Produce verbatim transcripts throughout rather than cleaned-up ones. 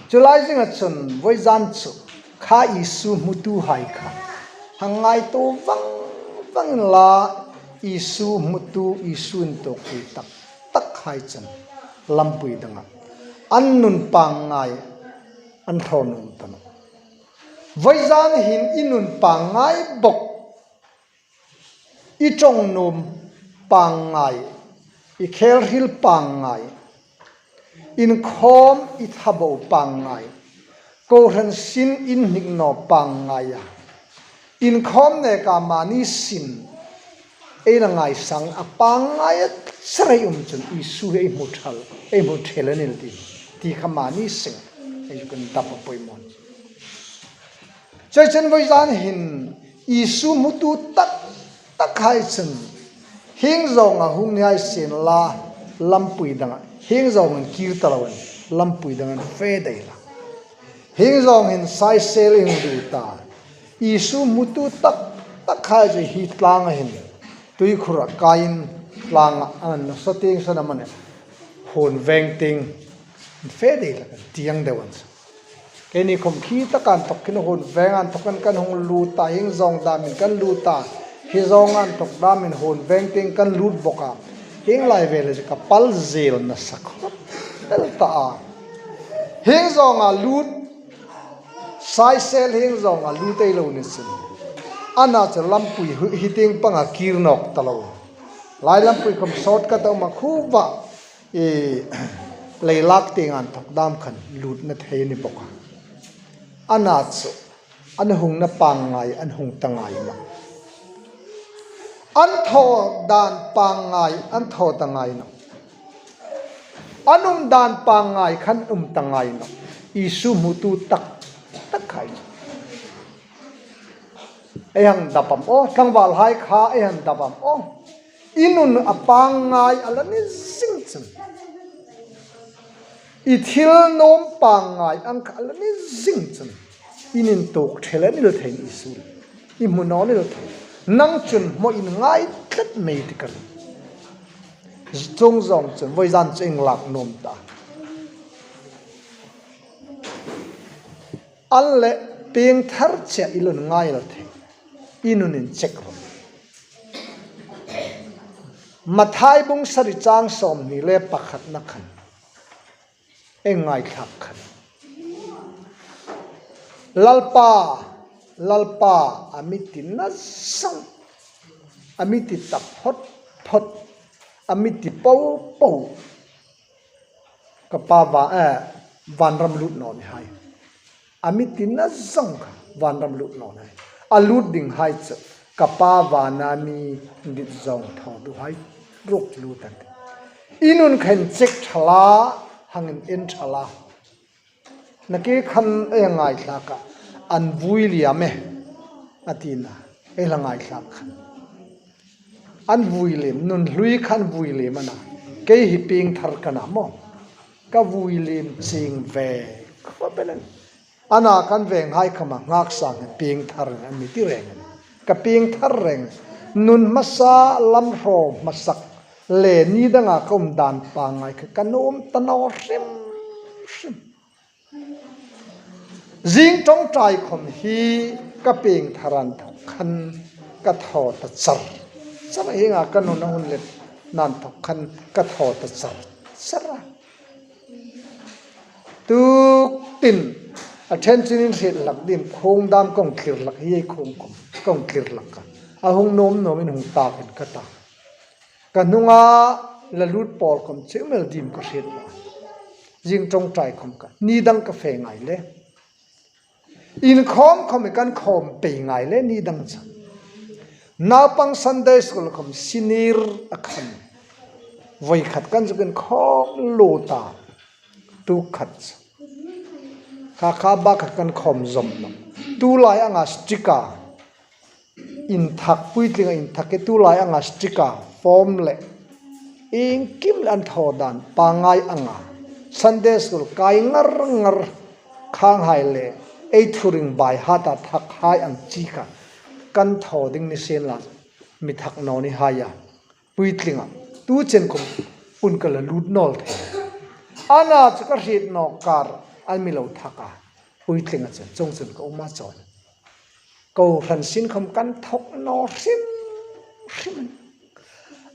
Chu lai zinga chun vawizan chu kha Isu hmutuhai kha hang ngaituo vang vang inla, Isu hmutu, Isu intuoktu tak takhai chun lampui danga an nun pangngai an hraw nuom ta nawh. Vawizan hin i nun pangngai bawk, i ṭawng nuom pangngai, i khel hril pangngai, inkhawm i thaw pangngai, kohran sin in hnik naw pangngai a, inkhawm neka mani sin ei la ngaisang a pangngai a char ei um chun Isu hi ei hmu thal, ei hmu thel a ni el ti, ti kha mani seng ei kan dap a poimaw. Chuleiin vawizan hin Isu hmutu tak takhai chun hieng zawnga hung ni hai sien la, lampui danga hieng zawng an kir ta loin lampui danga an fe dai la. Hieng zawng hin Saisel an lut ta. Isu hmutu tak takhai chu hi tlanga hin tuikhura kaiin tlanga an nasa tieng san amani hun veng tieng an fe dai la, kan tieng deu an sa. Keini khom khi taka inthawk khin hun veng inthawk khan kan hung lut ta, hieng zawng damin kan lut ta, hi zawng inthawk damin hun veng tieng kan lut bawk a. Hieng lai vel chu ka pal zel nasa khawp el ta a. Hieng zawnga lut, Saisel hieng zawnga lut ei lo ni sin. Ana chu lampui hi, hi tieng panga kir nawk ta lo. Lai lampui khom sawt ka ta um a khu va. I leilak tieng inthawk dam khan lutna thei a ni bawk a. Ana chu an hungna pangngai an hung ta ngai nawh. An thaw dan pangngai an thaw ta ngai nawh. An um dan pangngai khan um ta ngai nawh. Isu hmutu tak takhai. Ei hang dap am aw, tlangvalhai kha ei hang dap am aw. I nun a pangngai a la ni zing chun, i thil nuom pangngai ang kha a la ni zing chun, in intuok thel a ni el thei Isu. I hmu naw ni el thei. Nang chun hmaw inngai tlat mei ti ka ring. Chuong zawng chun vawizan chu ei lak nuom ta. An leh piengthar chea i lo ngai el thei. I nun inchek rawh. Mathai bung sari chang sawmhni le pakhatna khan ei ngaithlak khan, Lalpa, Lalpa, a mi tina zawng, a mi ti ta phawt phawt, a mi ti po po, ka pa va, eh, vanram lut naw ni hai. A mi tina zawng kha vanram lut naw ni hai. A lut ding hai chu ka pa vana mi dit zawng thaw duhai ruok lut an tih. I nun kha inchek tha la, hang inen tha la. Nakie khan ei ngaithlak a, an vui liam e, a tina, ei la ngaithlak khan. An vui liem, nun hlui khan vui liem a na. Kei hi piengthar ka na maw. Ka vui liem ching ve. Khawp el a nih. Ana kan venghai khawma nghak sang hi piengthar an mi ti reng a nih. Ka piengthar reng. Nun hmasa lam hraw hmasak le ni danga ka um dan pangngai kha ka nuom ta naw hrim hrim. Zing ṭawngṭai khawm hi ka piengthar inthawk khan ka thaw ta char char a, hienga ka nun a hun let nan thawk khan ka thaw ta char char a. Tuk tin a ṭhen chun in hriet hlak dim, khung dam kong thlir hlak hi, ei khung khawm kong thlir hlak a. A hung nuom nuomin hung takin ka ta. Ka hnunga la lut pawl khawm chu um el dim ka hriet naw. Zing ṭawngṭai khawm kha ni dang ka fe ngai le. Inkhawm khawm kan khawm pei ngai le ni dang chu. Naupang Sunday school khawm senior a khan. Voi khat kan zuk inkhawm lo ta. Tu khat chu. Kha kha ba khat kan khawm zawm naw. Tu lai anga strict a. Inthak puitlinga inthak ke tu lai anga strict a, form le iengkim le an thaw dan pangngai anga. Sunday school kai ngar ngar khanghai le ei thuring bai hata thakhai ang chi kha kan thaw ding ni sien la, mi thak naw ni hai a. Puitlinga tu chen khawm un ka la lut naw el thei. Ana chu ka hriet naw kar. an mi lo thak a, puitlinga chun, chuongchun ka um a chun. Kohran sin khawm kan thawk naw hrim hrim.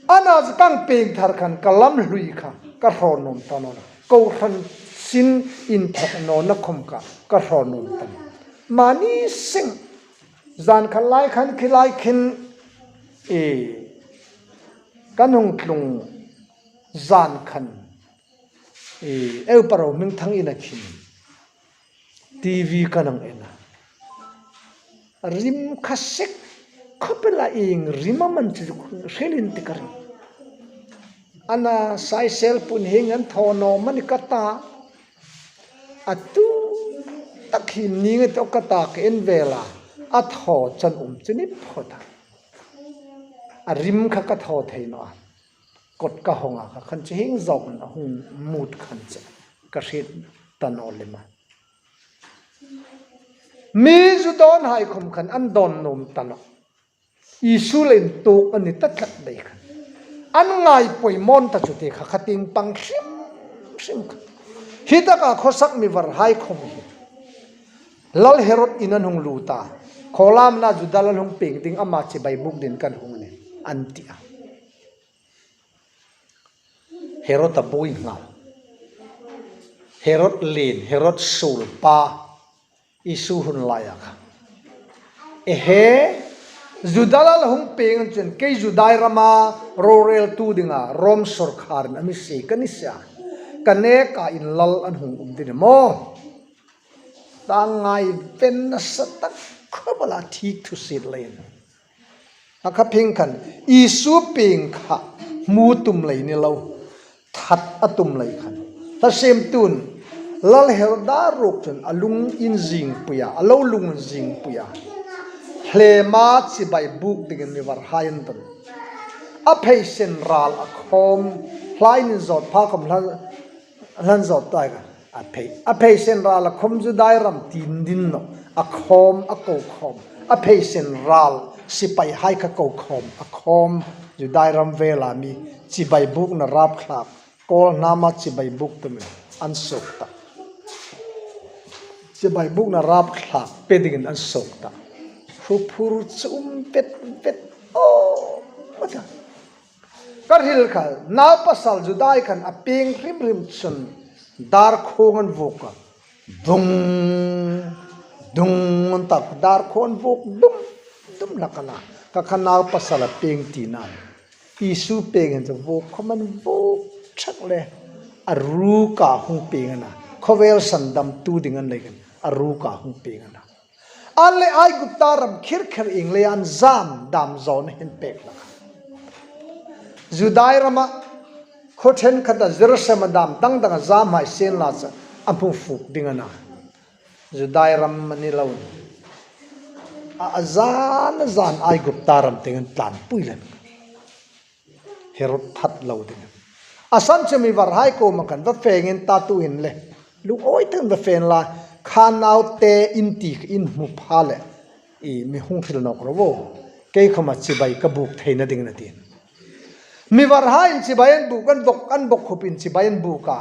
Ana chu kan pieng thar khan ka lam hlui kha ka hraw nuom ta naw. Kohran sin inthawk nawna khawm kha ka hraw nuom ta naw. Mani seng zan khan lai khan khi lai khin, e, kan hung tlung zan khan, e, eu paro hming thang ina khin. T V kan hang en a. Rim kha sek khawp el a, ieng rim am a ni chu hrilin ti ka ring. Ana Saisel pun hieng an thaw naw mani ka ta. A tu tak hi ning a tawk ka ta ka en vel a. A thaw chan um chu ni phawt a. A rim kha ka thaw thei naw a. Kot ka hawng a kha khan chu hieng zawk a hung mut khan chu ka hriet ta naw lem a. Mi zu dawnhai khawm khan an dawn nuom ta naw. Isu le intuok a ni ta tlat dai khan. An ngai poimaw ta chu ti kha kha tieng pang hrim hrim kha. Hi taka khawsak mi varhai khawm hi Lal Herod in an hung lut a. Khawlamna Juda lal hung pieng ding ama chibai buk dingin kan hung a nih, an ti a. Herod a buoi nghal. Herod lien, Herod suol pa, Isu hun laia kha. Ehe, Juda lal hung pieng chun kei Judai rama roreltu dinga Rom sawrkarin a mi sie ka ni sia. Ka neka inlal an hung um ding a ni maw. Ta ngaiven nasa tak khawp el a, thik thusiet leiin. A kha phing khan, Isu pieng kha hmu tum lei ni lo, that a tum lei khan. Thasiemtun, Lal Herod ruok chun a lung inzingpui a, a lo lung inzingpui a. Hlema chibai buk dingin mi varhai an dawn. A pheisen ral a khawm, hlai nin zawt pha khawm hlan, hlan zawt tai kha. A phei, a pheisen ral a khawm Judai ram tin ding naw, a khawm, a ko khawm. A pheisen ral, sipaihai kha ko khawm, a khawm Judai ram vela mi, chibai bukna rapthlak, kawl hnama chibai buk tumin an suok ta. Chibai bukna rapthlak pe dingin an suok ta. Hruphur chu um vet vet, aw, ma ta. Ka hril kha, nau pasal Judai khan a pieng hrim hrim chun dar khuong an vuok a. Dung, dung an tak, dar khuong an vuok dum, dum hlak a na. Kha kha nau pasal a pieng tina. Isu pieng hin chu vuok khawm an vuok thak le. A ruka hung pieng a na. Khawvel sandamtu ding an lei khan. A ruka hung pieng a na. An le Aigupta ram khirkhir ieng leiin zam dam zawna hin pek hlak. Judai rama khaw ṭhenkhat a Jerusalem a dam dang danga zam hai sien la chu a hmu fuk ding a na. Judai ram a ni lo. A, a zan a zan Aigupta ram tieng an tlanpui lem. Herod that lo ding. A san chu mi varhai kuoma khan va fe ngei ta tu in le. Lungawi takin va fe inla, kha naute in ti in hmu pha le. I mi hung hril nawk ro. Kei khawma chibai ka buk theina dingin a ti. Mi varhaiin chibai an buk, an bok, an bok khupin chibai an buk a.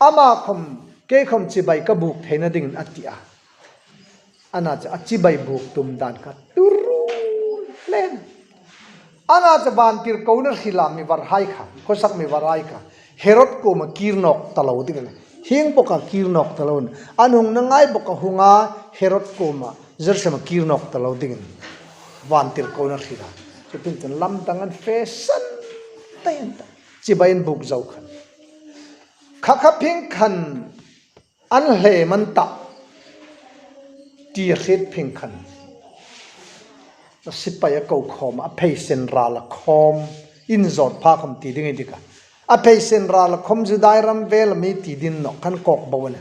Ama khawm, kei khawm chibai ka buk theina dingin a ti a. Ana chu a chibai buk tum dan kha turu len. Ana chu vantirkona hrila mi varhai kha, khawsak mi varhai kha. Herod kuoma kir nawk ta lo ding a na. Hieng boka kir nawk ta lo. An hung na ngai boka hunga Herod kuoma Jerusalem kir nawk ta lo dingin. Vantirkona hrila. Chutin chun lam dang an fe san ta in ta. Chibai an buk zo khan. Kha kha phing khan an hlem an ta. Ti hriet phing khan. A sipai a ko khawm, a pheisen ral a khawm, in zawt pha khawm ti ding i dik a. A pheisen ral a khawm Judai ram vel mi ti ding naw khan kawk bo a na.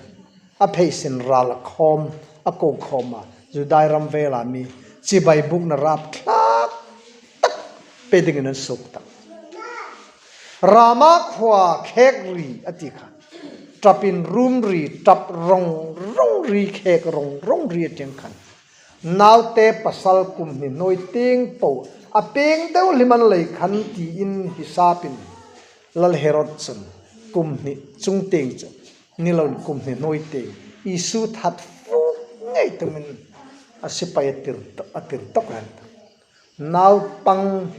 A pheisen ral a khawm, a ko khawm a, Judai ram vela mi, chibai bukna rapthlak tak pe dingin an suok ta. Rama khua khek ri a ti kha. Ṭap inrum ri, ṭap rong rong ri, khek rong rong ri a ti ang khan. Naute pasal kum hni hnuoi tieng po, a pieng deu hlim an lei khan tiin hisapin. Lal Herod chun, kum hni chung tieng chu, ni loin kum hni hnuoi tieng, Isu that fuk ngei tumin a sipai a tir to-, a tir tawk ran. Naupang,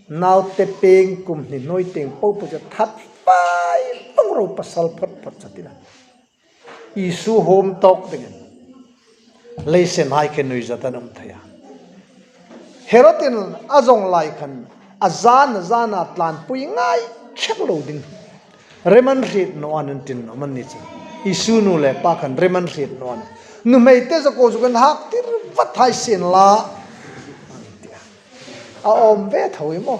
naute peng kum hni hnuoi tieng po po chu that fai pang ro pasal phawt phawt chu a ti a. Isu hum tawk dingin leisenhai kha nuizat an um thei a. Herod-in a zawng lai khan a zan a zan a tlanpui ngai chak lo ding. Rem an hriet naw an tin naw man ni chu. Isu nu le pa khan rem an hriet naw an. Nuhmeite zakuo chu kan hak tir vat hai sien la. A awm ve tho i maw.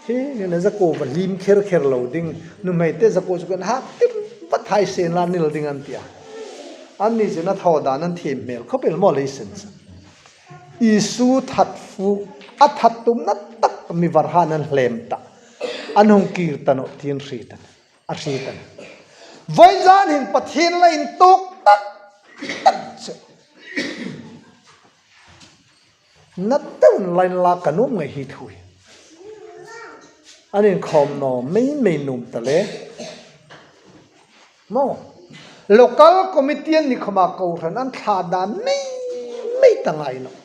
Hi, nina zakuo va hlim kher kher lo ding. Nuhmeite zakuo chu kan hak tir vat hai sien la nil ding an ti a. Anni chu a thaw dan an thiem hmel khawp el maw leisen chu. Isu that fuk, a that tumna tak mi var han an hlem ta. An hung kir ta naw tiin hriet an. A hriet an. Voizan hin Pathien la intuok tak tak chu. Na deuin line la ka nuom ngei hi thu hi. An inkhawm naw mei mei nuom ta le. Maw. Local committee an ni khawma kohran an thla dan mei mei ta ngai naw.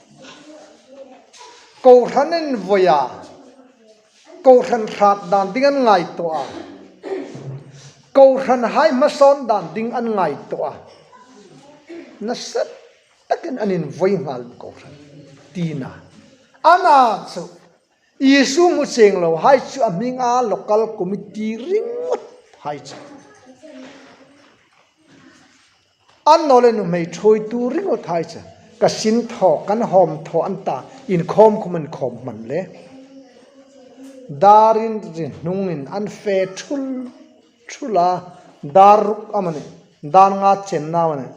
Kohran an voi a. Kohran hrat dan ding an ngaituo a. Kohranhai hmasawn dan ding an ngaituo a. Nasa takin an invoi nghal kohran. Tina. Ana chu. Isu hmu cheng lo hai chu a hminga local committee ringawt hai chu. An naw le nuhmei thuoitu ringawt hai chu. Ka sin thaw, kan hawm thaw an ta. Inkhawm khawm an khawm hman le. Darin ri hnungin an fe thul thul a. Dar ruk amanih. Dar nga chenna amanih.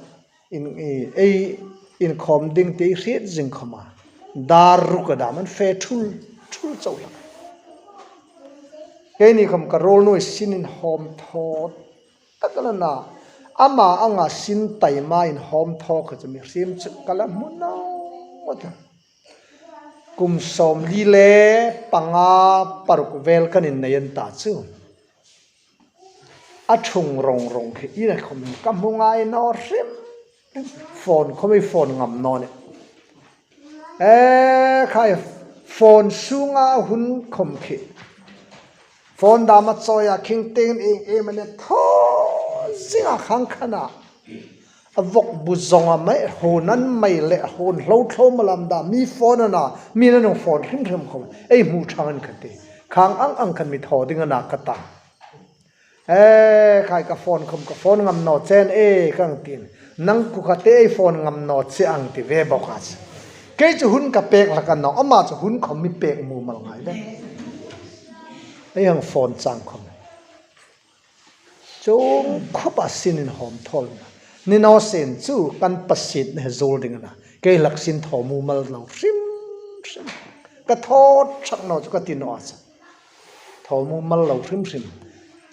In, i, ei inkhawm ding ti hriet zing khawma. Dar ruk a dam an fe thul, thul chau hlak. Keini khawm ka ruolnuhai sin inhawm thaw tak a la na. Ama anga sin taima inhawm thaw kha chu mihriem chu ka la hmu naw a ta. Kum sawmli le panga paruk vel kan innei an ta chu. A thung rong rong khi ina khawm ka hmu ngai naw hrim hrim. Phone khawm ei phone ngam naw nih. E khai phone sunga hun khawm khi. Phone dam a chawi a khing teng eng em a ni thaw zinga khang khan a. A vawk bu zawng a mai, hun an mai le, hun hlo thlo malam da, mi phone a na, mi na nung phone hrim hrim khawm. Ei hmu thang an kha ti. Khang ang ang khan mi thaw ding a na ka ta. E, khai ka phone khawm ka phone ngam naw chen e, ka hang tin. Nang ku kha te ei phone ngam naw che ang ti ve bawk a chu. Kei chu hun ka pek hlak a naw, ama chu hun khawm mi pek mumal ngai le. Ei hang phone chang khawm. Chuong khawpa sin inhawm thaw. Ni naw sien chu kan pasietna hi zuol ding a na. Kei hlak sin thaw mumal lo hrim hrim. Ka thaw chak naw chu ka ti naw a chu. Thaw mumal lo hrim hrim.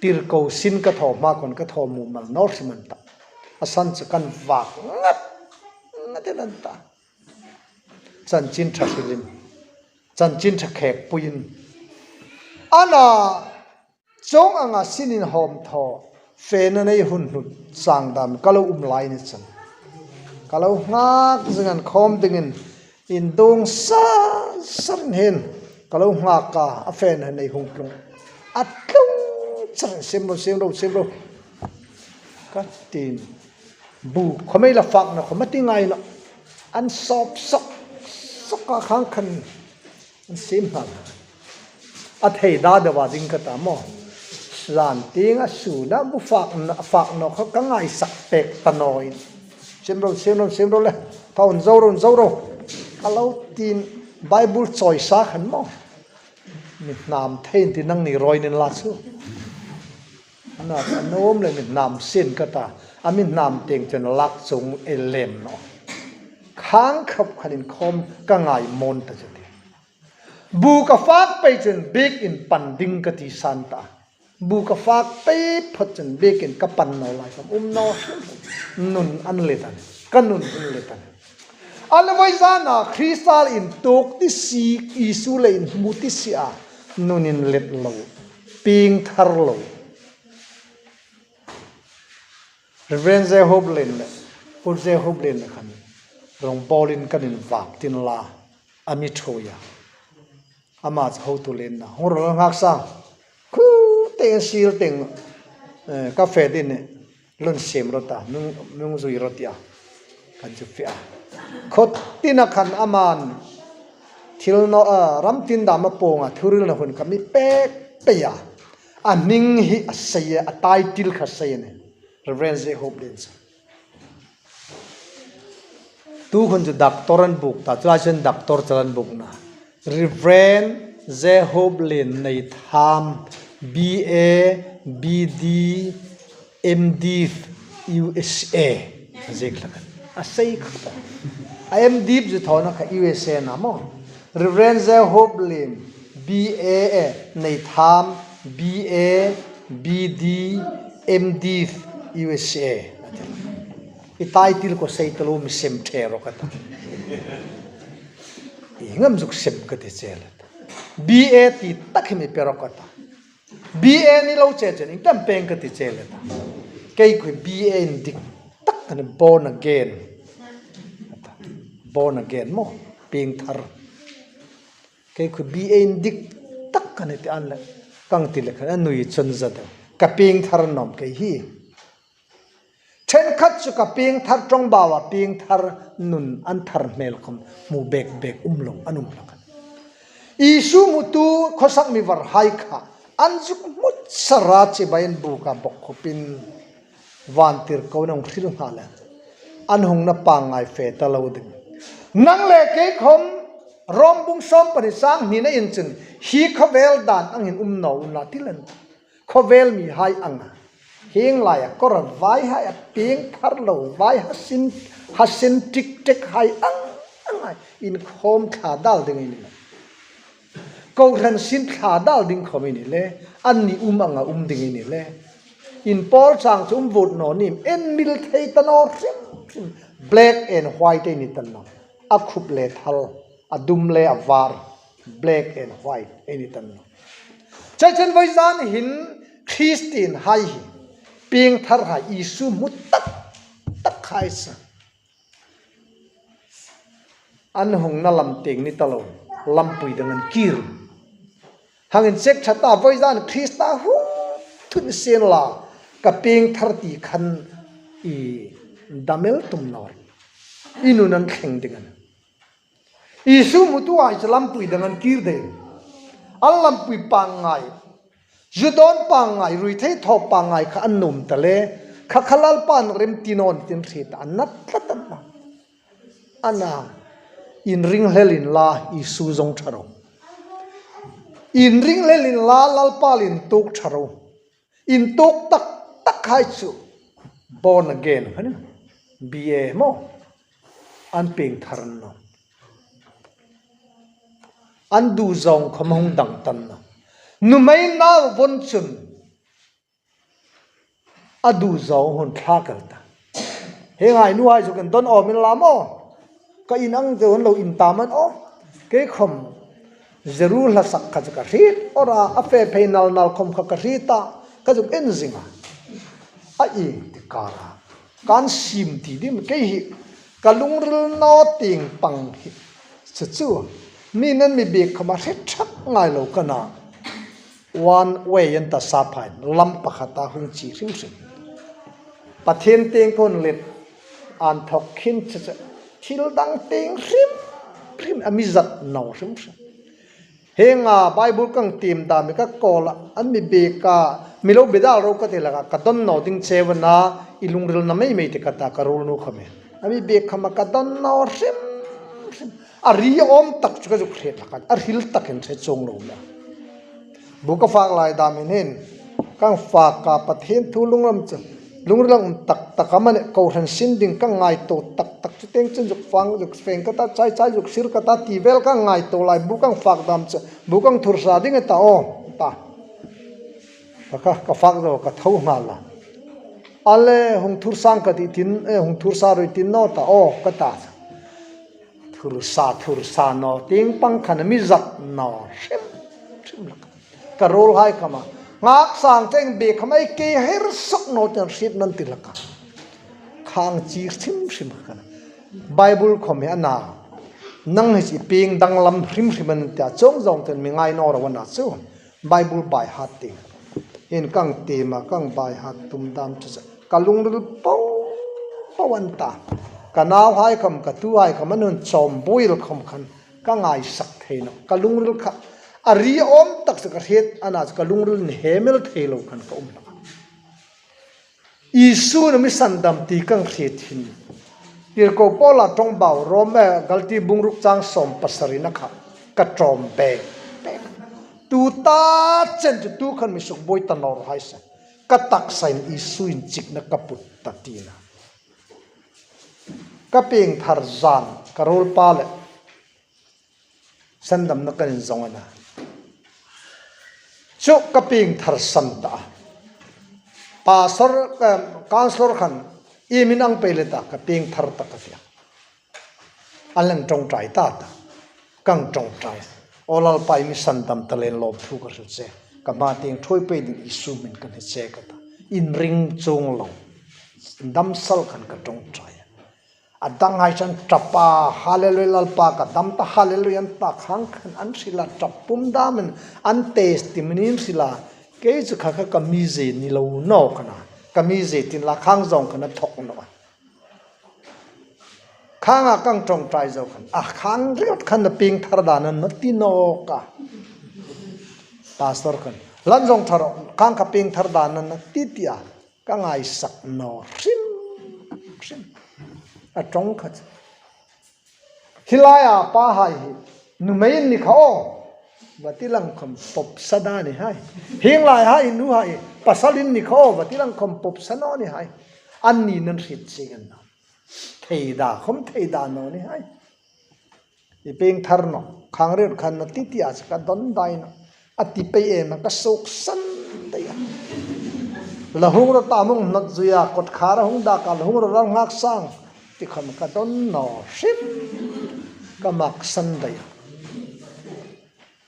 Tirko sin ka thaw hma khawm ka thaw mumal naw hrim an ta. A san chu kan vak ngat ngat an ta. Chanchin ṭha hrilin. Chanchin ṭha khekpuiin. Ana chuong anga sin inhawm thaw. Fena nei hun hnung chang dam ka lo um lai ni chun. Ka lo nghak zing an khawm dingin. Indung sa sa rin hin ka lo nghak a, a fena nei hung tlung. A tlung char, "Siem ro, siem ro, siem ro," ka tin. Bu khawm ei la fak naw khawm a ti ngai naw. An sawp sawk sawk a khang khan an siem nghal. A thei da deu a ding ka ta maw. Zan tieng a sun a bu fak naw, fak naw kha ka ngaisak pek ta naw in. "Siem ro, siem ro, siem ro le. Thaw un zo ro, un zo ro," ka lo tin Bible chawi sa khan maw. Mi hnam thei ti nangni rawi nin la chu. Na ka nuom le mi hnam sien ka ta. A mi hnam tieng chun lak chung ei lem naw. Khang khawp khan inkhawm ka ngai mawn ta chu ti. Bu ka fak pei chun biekin pan ding ka ti san ta. Bu ka fak pei phawt chun biekin ka pan naw lai khawm um naw. Nun an let a nih. Ka nun an let a nih. A le voizana Krista intuok ti si, Isu le inhmu ti si a. Nun inlet lo. Pieng thar lo. Reverend J Hope Lien le, Pu J Hope Lien le khan rongbawlin kan invak tin la, a mi ṭhuoi a. Ama chu hotu lien na. Hung ro ngak sa. Khu teng sil teng, eh, ka fe din ni. Lun sim ro ta, nung, nung zui ro tia. Kan chu fia. Khot tina khan aman thil no, a, ram tin dam a pawng a, thuhrilna hun ka mi pek pek a. A hming hi a sei a, a title kha sei ni. Reverend J Hope Lien chu. Tu hun chu doctor an buk ta, chu lai chun doctor chal an buk na. Reverend J Hope Lien Neitham, B A, B D, M Div, U S A. Ziek hlak a. A sei kha ta. A M Div chu thona kha U S A na maw. Reverend J Hope Lien, B A, eh, Neitham, B A, B D, M Div, U S A. I title ko sei ta lo mi sem the ro ka ta. I ngam zuk sem ka ti che le ta. B A ti tak hi mi pe ro ka ta. B A ni lo che chen, ieng tam peng ka ti che le ta. Kei khu B A indik tak ka ni, born again. Born again maw, pieng thar. Kei khu B A indik tak ka ni ti an le. Kan ti le khan a nui chun za de. Ka pieng thar nawm kei hi. Ṭhenkhat chu ka pieng thar ṭawngbau a, pieng thar nun an thar hmel khom hmu bek bek um lo an um hlak a. Isu hmutu khawsak mi var hai kha an zuk hmu sara chibai an buk a bawk khupin vantirko an hung hril nghal a. An hungna pangngai fe ta lo ding. Nang le kei khom Rom bung sawm pahni chang hnina in chun hi khawvel dan angin um naw unla ti lem. Khawvel mi hai anga. Hieng laia kawr a vai hai a pieng thar lo vai ha sin, ha sin tik tik hai ang ang hai inkhawm thla dal ding i ni le. Kohran sin thla dal ding khom i ni le. An ni um anga um ding i ni le. In pawl chang chu um vut naw nim. En mil thei ta naw hrim hrim. Black and white ei ni ta naw. A khup le thal. A dum le a var, black and white, ei ni ta naw. Chuongchun vawizan hin Christian hai hi, pieng thar hai Isu hmu tak tak hai sa. An hungna lam tieng ni ta lo, lampui dang an kir. Hang inchek ṭha ta vawizan Krista hung thun sien la, ka pieng thar ti khan i dam el tum naw. I nun an thleng ding a nih. Isu hmutu hai chu lampui dang an kir dai. An lampui pangngai. Zu dawn pangngai, ruithei thaw pangngai kha an nuom ta le. Kha kha Lalpan remti naw ni tin hriet a, a nat tlat a. Ana, inring hlel inla, Isu zawng ṭha ro. Inring hlel inla, Lalpa intuok ṭha ro. Intuok tak tak hai chu born again kha ni, B A maw. An pieng thar an naw. An duzawng khom hung dang ta naw. Nuhmei nau von chun a duzawng hung thlak el ta. Hieng hai nu hai chu kan don awm inla maw. Ka in ang deu an lo in ta man aw. Kei khom Zeru hla sak kha chu ka hriet awr a, a fe phei nal nal khom kha ka hriet a, ka zuk en zing a. A ieng ti kara kan sim ti dim kei hi ka lungril naw tieng pang hi chu chu. Mi nan mi biek khom a hre thak ngai lo ka na. One way an ta sa phai, lam pakhata hung chi hrim hrim. Pathien tieng kon let an thawk khin chu chu. Thil dang tieng hrim hrim a mi zat naw hrim hrim. Hienga Bible kan tiem dam ka kawl a, an mi biek a, mi lo bedal ro ka ti hlak a, ka don naw ding che a na, i lungril na mei mei ti ka ta ka ruol nu khom e. A mi biek khom a ka don naw hrim hrim. A ri awm tak chu ka zuk hriet hlak a, a hril takin hre chuong lo la. Bu ka fak lai dam hin hin, kan fak a Pathien thu lungril chu, lungril a um tak tak a mani kohran sin ding ka ngaituo tak tak chu tieng chun zuk fang, zuk feng ka ta, chai chai zuk sir ka ta, ti vel ka ngaituo lai, bu kan fak dam chu, bu kan thursa ding a ta aw, ta. Ka, ka, ka fak zo ka tho nghal a. A le hung thursa ka ti tin, eh, hung thursa roi tin naw ta aw, ka ta. Thursa, thursa naw, tieng pang khan a mi zat naw hrim hrim hlak. Ka ruol hai khom a, ngak sang cheng biek khom a, ei kei her sok naw ten hriet nan ti hlak a. Khang chi hrim hrim kha. Bible khom hi a na. Nang hi chi pieng danglam hrim hrim an tia chuong zawng ten mi ngai naw ro a na chu. Bible by heart ti. Hin kang tema kang by heart tum dam chu chu. Ka lungril po po an ta. Ka nauhai khom ka tuhai khom an hun chawm buoi khom khan ka ngaisak thei naw. Ka lungril kha a ri awm tak chu ka hriet a na chu ka lungril ni hemel thei lo khan ka um naw. Isu na mi sandam ti kang hriet hin. Tirko Paula ṭawngbau Rome Galati bung ruk chang sawm pasarina kha ka ṭawm bek bek. Tu ta chen chu tu khan mi suk buoi ta naw hai sa. Ka taksain Isu inchikna ka put ta tina. Ka pieng thar zan ka ruolpa le sandamna kan inzawng a na. Chu ka pieng thar san ta. Pastor, em, counselor khan i min ang pei le ta ka pieng thar ta ka tia. A leng ṭawngṭai ta ta. Kang ṭawngṭai. O Lalpa i mi sandam ta leiin lawmthu ka hril che. Ka hma tieng ṭhuoi pei ding Isu hmingin ka hni che ka ta. Inring chuong lo. Damsel khan ka ṭawngṭai. A danghai chun ṭapa, hallelujah Lalpa ka dam ta, hallelujah an ta khang khan an hrila ṭap pum damin an testimony an hrila. Kei chu kha kha ka mizie ni lo naw ka na. Ka mizie tin la khang zawng ka na thawk naw. Khanga kang ṭawngṭai zo khan. A khang riot khan na pieng thar dan an na ti naw ka. Pastor khan. Lan zawng thar khang ka pieng thar dan an na ti tia. Ka ngaisak naw hrim hrim. A ṭawng kha chu. Hi laia pahai hi. Nuhmei in ni kha aw. Va ti lang khom pop sa da ni hai. Hieng lai hai nuhai. Pasal in ni kha aw. Va ti lang khom pop sa naw ni hai. An ni nan hriet chieng an naw. Thei da khom thei da naw ni hai. I pieng thar naw, khang riot khan na ti tia chu ka dawn dai naw. A ti pei em a ka suk san dai a. La hung ro ta mung hnat zui a, kot khara hung dak a, la hung ro ral ngak sang. Ti khom ka dawn naw hrim. Ka mak san dai a.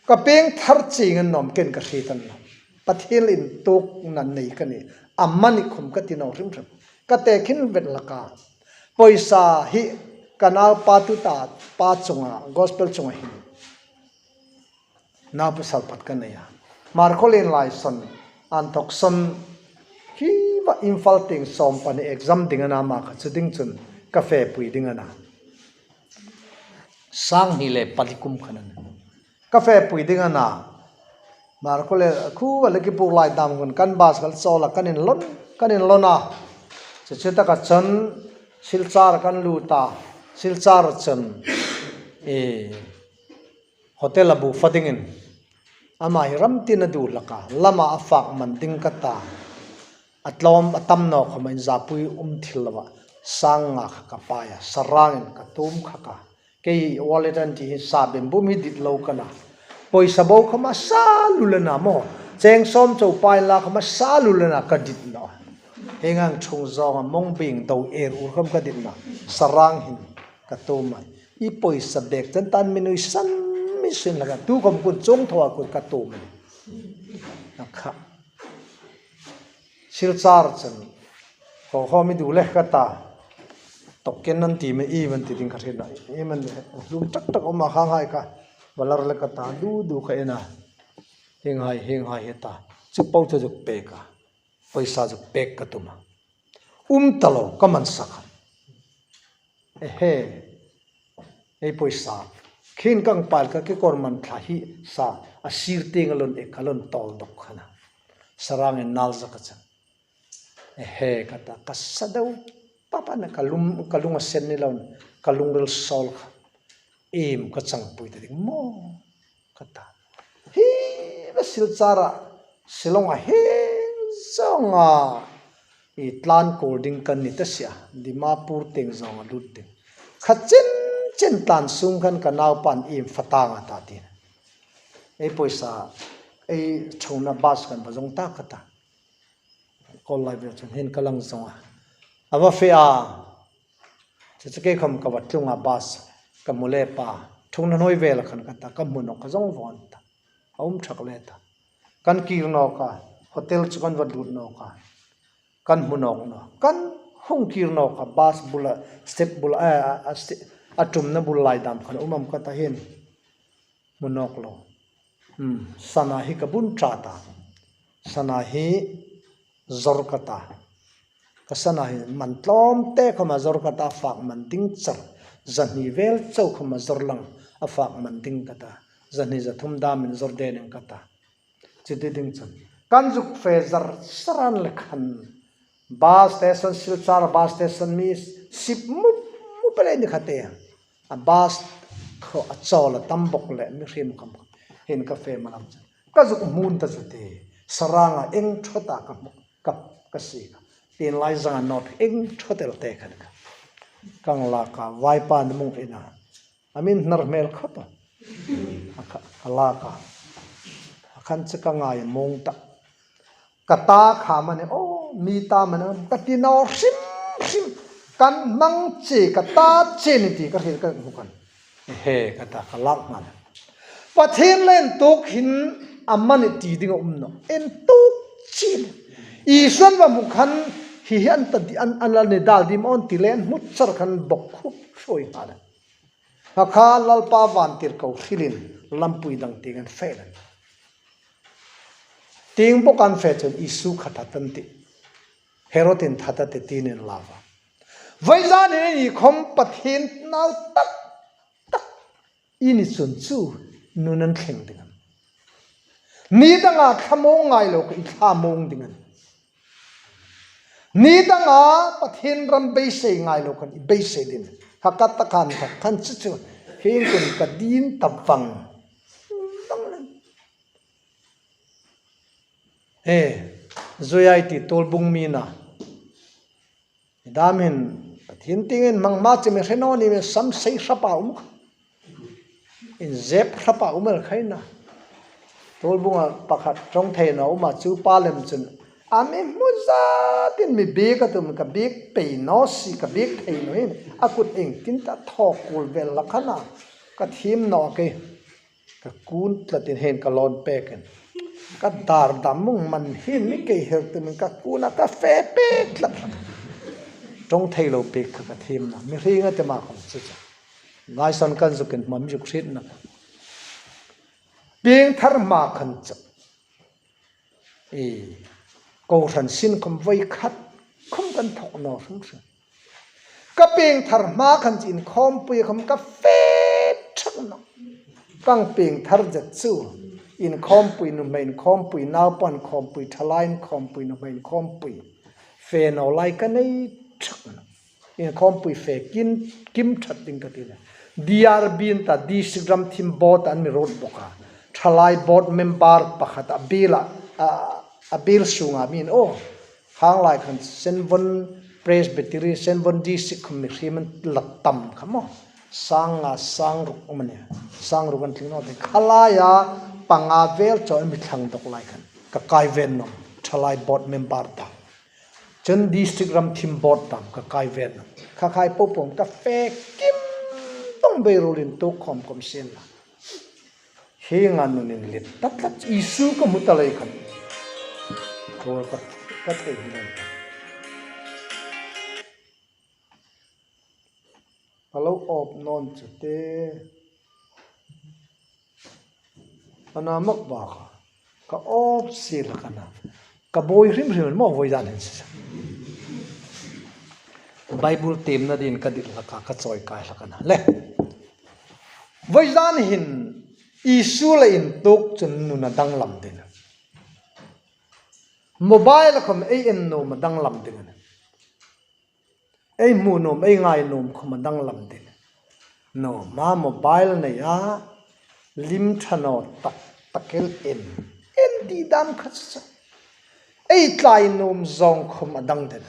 Ka pieng thar chieng an nawm ken ka hriet an nawm. Pathien le intuokna nei ka ni. Amani khom ka ti naw hrim hrim. Ka tekhin vet laka. Poisa hi ka naupa tuta pa chunga, gospel chunga hin. Naupa salpat ka nei a. Markhawlien lai sawn, an thawk sawn, hi va Imphal tieng sawm pani exam ding a na ma kha chu ding chun ka fepui ding a na. Sang hni le pali kum khan a na. Ka fepui ding a na. Markhawlien khu a le ki puk lai dam hun kan bus kal chawl a kan inlawn, kan inlawn a. Chu chu taka chun Silchar kan lut a. Silchar chun, e, hotel a bu fa dingin. Ama hi ram tin a duh hlak a. Lama a fak man ding ka ta. A tlawm a tam naw khom inzapui um thil lova. Sang nga kha ka pai a. Sarangin ka tum kha ka. Kei wallet an ti hi sa bem bum hi dit lo ka na. Poisa bo khom a sa lul a na maw. Cheng sawm chau pai la khom a sa lul a na ka dit naw. Hieng ang chung zawng a mong bing do er ur khom ka dit naw. Sarang hin ka tum a. I poisa bek chen tan mi nuisan mi sin hlak a. Tu khom kun chung thaw a kun ka tum a. Na kha. Silchar chen. Ho ho mi du le ka ta. Tok ken nan ti me i man ti ding ka hriet naw. I man le. Lum tak tak um a khang hai ka. Balar le ka ta du du ka en a. Hieng hai, hieng hai he ta. Chu po chu zuk pek a. Poisa zuk pek ka tum a. Um ta lo ka man sak a. Ehe. Ei poisa. Khin kang pal ka kekawr man thla hi sa. A sir tieng a lawn ek a lawn tawl dawk kha na. Sarangin nal zak a chang. Ehe ka ta ka sa deu. Papa na ka lum, ka lung a sen ni lo. Ka lungril sawl kha. Iem ka changpui ta ding maw. Ka ta. Hi va Silchar a, Shillong a hi zonga. I tlan kul ding kan ni ta sia. Dimapur tieng zonga lut ding. Kha chen chen tlan sung khan ka naupan iem fa tang a ta ti. Ei poisa, ei chungna bus kan va zong ta ka ta. Kawl lai vel chun hin ka lang zong a. A va fe a. Chu chu kei khom ka va tlung a bus ka mu le pa. Thungna hnuoi vel khan ka ta ka hmu nawk ka zong vawng ta. A um thak le ta. Kan kir nawk a. Hotel chu kan va lut nawk a. Kan hmu nawk naw. Kan Phung kir nawk a, bus bula, step bula, a, a, a, ste-, a ṭumna bul lai dam khan um am ka ta hin. Hmu nawk lo. Hmm, sana hi ka bun ṭha ta. Sana hi zor ka ta. Ka sana hi man tlawm te khawma zor ka ta, fak man ding char. Zahni vel chau khawma zor lang a fak man ding ka ta. Zahni zathum damin zor de ning ka ta. Chu ti ding chun kan zuk fe zar zar an le khan. Bus station, Silchar bus station mi sip mup mup le ni kha te. A bus khaw a chawl a tam bawk le mihriem khawm hin ka fe malam chun ka zuk hmun ta chu te. Saranga eng ṭha ta ka hmu, ka, ka si ka. Tin lai zanga nawt eng ṭha tel te khan ka. Kan lak a, Vaipa ni mung ina. A min hnar hmel khawp a. A kha, a lak a. A khan chu ka ngai mawng ta. Ka ta kha mani, aw, mi ta mani, ka ti naw hrim hrim. Kan hmang che, ka ta che ni ti ka hril ka hmu khan. He, ka ta, ka lak mani. Pathien le intuok hin a mani ti ding a um nawh. Intuok che ni. Isuan va hmu khan hi hi an ta di, an, an la ni dal dim awn ti le an hmu char khan bawk khup hruai nghal a. Kha kha Lalpa vantirko hrilin lampui dang tieng an fe a nih. Tieng bawk an fe chun Isu kha that an tih. Herod-in that a tih tiin an lau a. Vawizanin i ni khawm Pathien nau tak tak i ni chun chu nun an thleng ding a nih. Ni danga thlamuong ngai lo kha i thlamuong ding a nih. Ni danga Pathien ram beisei ngai lo khan i beisei ding. Kha ka ta khan kha khan chu chu. Hieng kun ka ding ta vang. Eh, Zuiai ti Tuolbung mi na. Dam hin Pathien tieng inhmang hma chu mi hre naw ni mi sam sei hrapa um kha. Inzep hrapa um el khai na. Tuolbunga pakhat ṭawng thei naw um a, chu pa lem chun. A mi hmu zatin mi biek a tum, ka biek pei naw si, ka biek thei naw hin. A kut engtin ta thaw kul vel la khan a. Ka thiem naw kei. Ka kun tlatin hin ka lawn pek in. Ka dar dam mung man hin mi kei her tumin ka kun a ka fe pek tlat. Ṭawng thei lo pek kha ka thiem na. Mi hring a te ma khawm chu chu. Ngaisang kan zuk inhmang zuk hriet na. Piengthar hma khan chu. E, kohran sin khawm voi khat khawm kan thawk naw hrim hrim. Ka piengthar hma khan chu inkhawmpui khawm ka fe thak naw. Kan piengthar zet chu inkhawmpui, nuhmei inkhawmpui, naupa inkhawmpui, ṭhalai inkhawmpui, nuhmei inkhawmpui. Fe naw lai ka nei thak naw. Inkhawmpui fe kim, kim ṭhat ding ka ti le. D R B-in ta, District Ram Thim Board an mi ruot bawk a. Ṭhalai board member pakhat a biel a, a, a biel sunga mi in aw. Khang lai khan Senvon Presbytery, Senvon District khawm mihriem an la tam kha maw. Sang nga, sang ruk a ni. Sang ruk an tling naw te. Kha laia panga vel chu an mi thlang dawk lai khan. Ka kai ven nawh. Ṭhalai board member ta. Chun District Ram Thim Board dam ka kai ven. Kha khai po po ka fe kim tawng bei ruolin tu khawm khawm sien la. Hieng ang nunin lit tlat tlat Isu ka hmu ta lei khan. Ruol ka, ka thei hi lei. Ka lo awp nawn chu te. Ana mak ba kha. Ka awp si la ka na. Ka buoi hrim hrim maw vawi zan hin si. Bible tiemna dingin ka dit la ka, ka chawi kai la ka na. Le. Vawi zan hin Isu le intuok chun nuna danglam ding. Mobile khawm ei en nuom a danglam ding. Ei hmu nuom, ei ngai nuom khawm a danglam ding. Nuom a mobile nei a, lim ṭha naw tak tak el en. En ti dam khat sa. Ei tlai nuom zawng khawm a dang ding.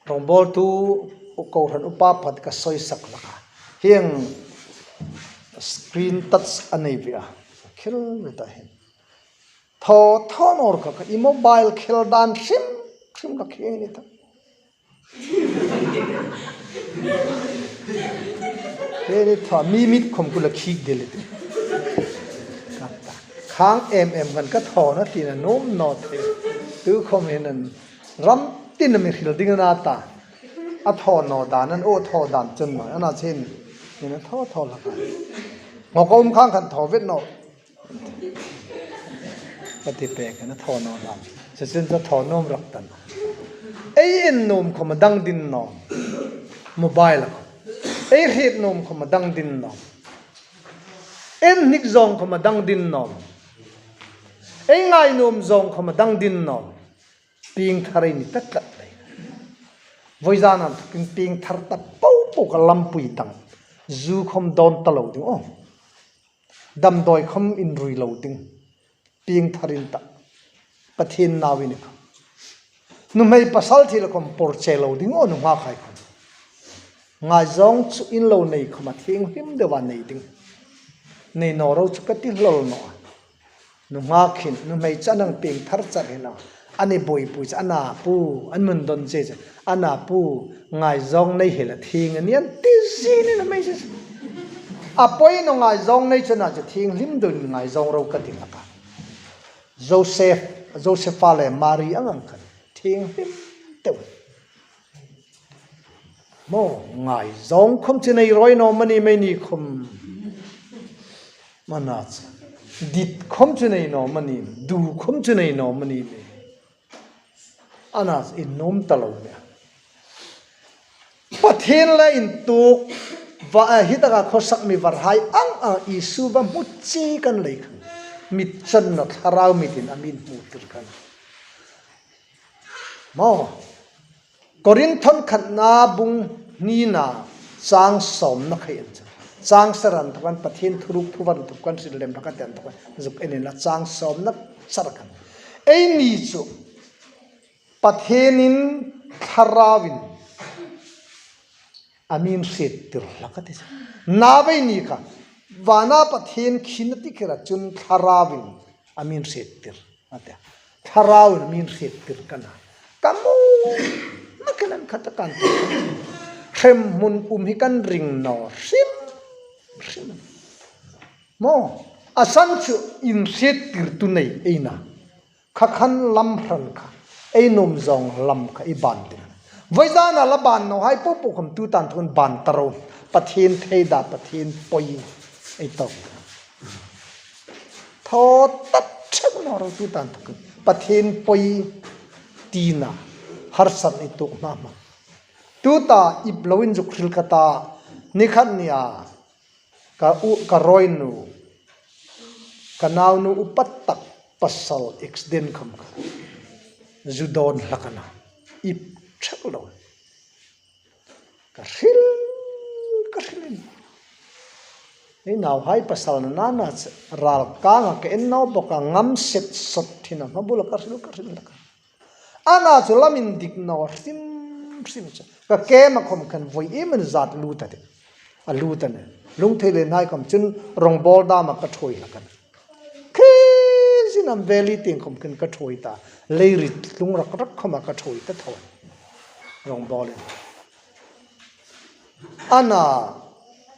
Rawngbawltu kohran upa pakhat ka sawisak hlak a. Hieng screen touch a nei ve a. Khel ve ta hin. Thaw, thaw nawr ka, ka i mobile khel dan hrim, hrim ka kheng ni ta. He ni thaw, mi mit khawm kul a khik del i ti. Ka ta. Khang em em kan ka thaw na ti na nuom naw thei. Tu khom hin an ram tin mi hril ding a na ta. A thaw naw dan an, aw thaw dan chun naw, a na chin. Hin a thaw thaw hlak a. Ngo ko um khang khan thaw vet naw. Ka ti pek hin a thaw naw dan. Chu chun chu thaw nuom rak ta. Ei en nuom khom a dang ding naw. Mobile a khom. Ei hriet nuom khom a dang ding naw. Ei hnik zawng khom a dang ding naw. Ei ngai nuom zawng khom a dang ding naw. Piengthar ei ni ta tlat lei. Vawizan an thukin piengthar ta po po ka lampui dang. Zu khom dawn ta lo ding aw. Damdawi khom inrui lo ding. Piengthar in ta. Pathien nau i ni khom. Nuhmei pasal thil khom por che lo ding aw, nunghak hai khom. Ngaizawng chu inlo nei khom a thienghlim deu a nei ding. Nei naw ro chu ka ti hlawl naw. Nunghak hin, nuhmei chu a nang piengthar char hin a. A ni buoipui chu a na pu, an mun don che chu. A na pu, ngaizawng nei hi la thieng a ni an ti zie ni nuhmei chu. A poi naw ngaizawng nei chu na chu thienghlim deu ngaizawng ro ka ti hlak a. Joseph, Josepha le Mari ang ang khan. Thienghlim deu. Maw, ngaizawng khom chu nei rawi naw am a ni mei ni khom. Mana chu. Dit khom chu nei naw am a ni, du khom chu nei naw am a ni mei. A na chu innuom ta lo mei. Pathien le intuok, va, eh, hi taka khawsak mi varhai ang ang Isu va hmu chi kan lei khan. Mit chawng naw thlarau mitin a min hmu tir khan. Maw. Korinthon khatna bung hnina chang sawmna khai an chang. Chang sari an thukan Pathien thuruk thuvan thukan sil lem raka ten thukan. Zuk en inla chang sawmna sari khan. Ei ni chu Pathienin thlarauin a min hriettir hlak a ti. Nau ei ni kha. Vana Pathien khin a ti khera chun thlarauin a min hriettir. A ti. Thlarauin min hriettir ka na. Ka mu. Ma ka nan khat a kan ti. Hremhmun um hi kan ring naw hrim hrim. Maw. A san chu inhriettirtu nei ei na. Kha khan lam hran kha. Ei nuom zawng lam kha i ban ding. Vawizana la ban naw hai po po khom tu tan thun ban ta ro. Pathien theida, Pathien poi. Ei tawk. Thaw tat thek naw ro tu tan thak. Pathien poi tina harsat ei tuok hma hma. Tuta ip loin zuk hril ka ta ni khat nia ka u, ka rawinu, ka naunu upa tak pasal accident khom kha. Zu dawn hlak a na. Ip thek lo. Ka hril, ka hril. Ei nauhai pasal na nana ral kanga ka en naw bawk a ngam set sot thina hma bula ka hril, ka hril hlak a. A na chu lam indik naw hrim hrim chu. Ka kema khom khan voi em an zat lut a ti. A lut a ni. Lungthei le hnai khom chun rawngbawl dama ka thuoi hlak a ni. Khi zin am veli ting khom khin ka thuoi ta. Leirit lung rak rak khoma ka thuoi ta thaw. Rawngbawl in. A na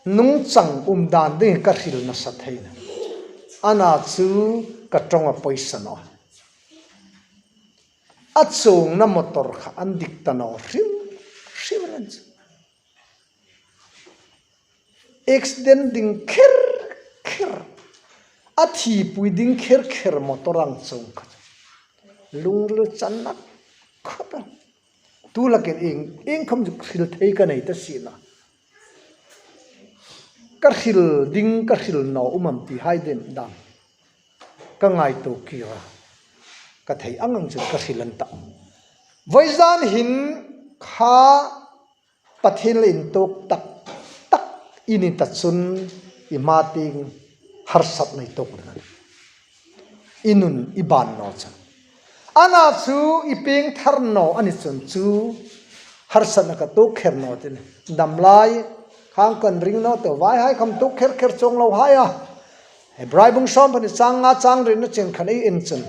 nungchang um dan ding ka hril nasa thei na. A na chu ka ṭawnga poisa naw. A chuongna motor kha an dik ta naw hrim hrim an chu. Accident ding kher kher. A thipui ding kher kher motor ang chuong kha. Lungril channa khawp el. Tu lakin ieng, ieng khom zuk hril thei ka nei ta si na. Ka hril ding, ka hril naw um am ti hai den dam. Ka ngaituo kir a. Ka thei ang ang chu ka hril an ta. Vawizan hin kha Pathien le intuok tak tak i ni ta chun i hma tieng harsatna i tuok ding a nih. I nun i ban naw chun. A na chu i piengthar naw a ni chun chu harsatna ka tuok kher naw ti ni. Dam lai khang kan ring naw te vai hai khom tuok kher kher chuong lo hai a. Hebrai bung sawm pahni chang nga chang riet na chun khan ei en chun.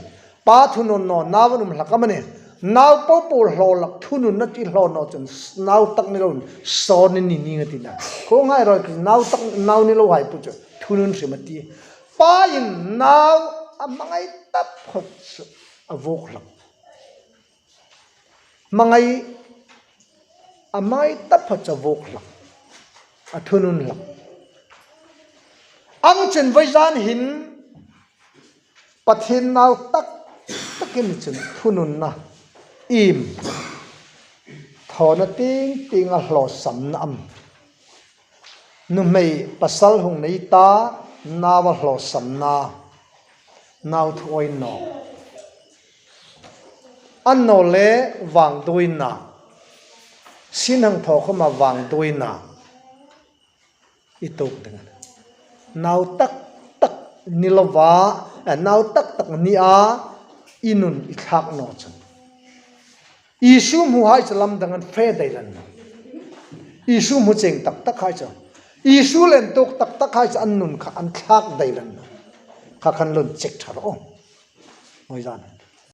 Pa thunun naw, nau an um hlak am a ni. Nau po po hlaw hlak thununna ti hlaw naw chun, nau tak ni loin, sawn ni ni ni nga ti na. Khawngai rawi chu, nau tak, nau ni lo hai po chu, thunun hrim a ti. Pa in nau a hmangai taphot chu, a vuok hlak. Hmangai a mai ta pha chu a vuok hlak, a thunun hlak. Ang chen vawizan hin Pathien nau tak takin chun thununna, iem, thawna ting tinga hlawsamna am? Nuhmei pasal hung nei ta, naua hlawsamna, nau thu awi naw. Annawleh vangduoina, sin hang thaw khawma vangduoina i tuok ding a nih. Nau tak tak ni lova, eh, nau tak tak ni a, i nun i thlak naw chun. Isu hmuhai chu lamdang an fe dai lan naw. Isu hmu chieng tak takhai chu, Isu le intuok tak takhai chu an nun kha an thlak dai lan naw. Kha khan lung chek ṭha rawh. Vawizan.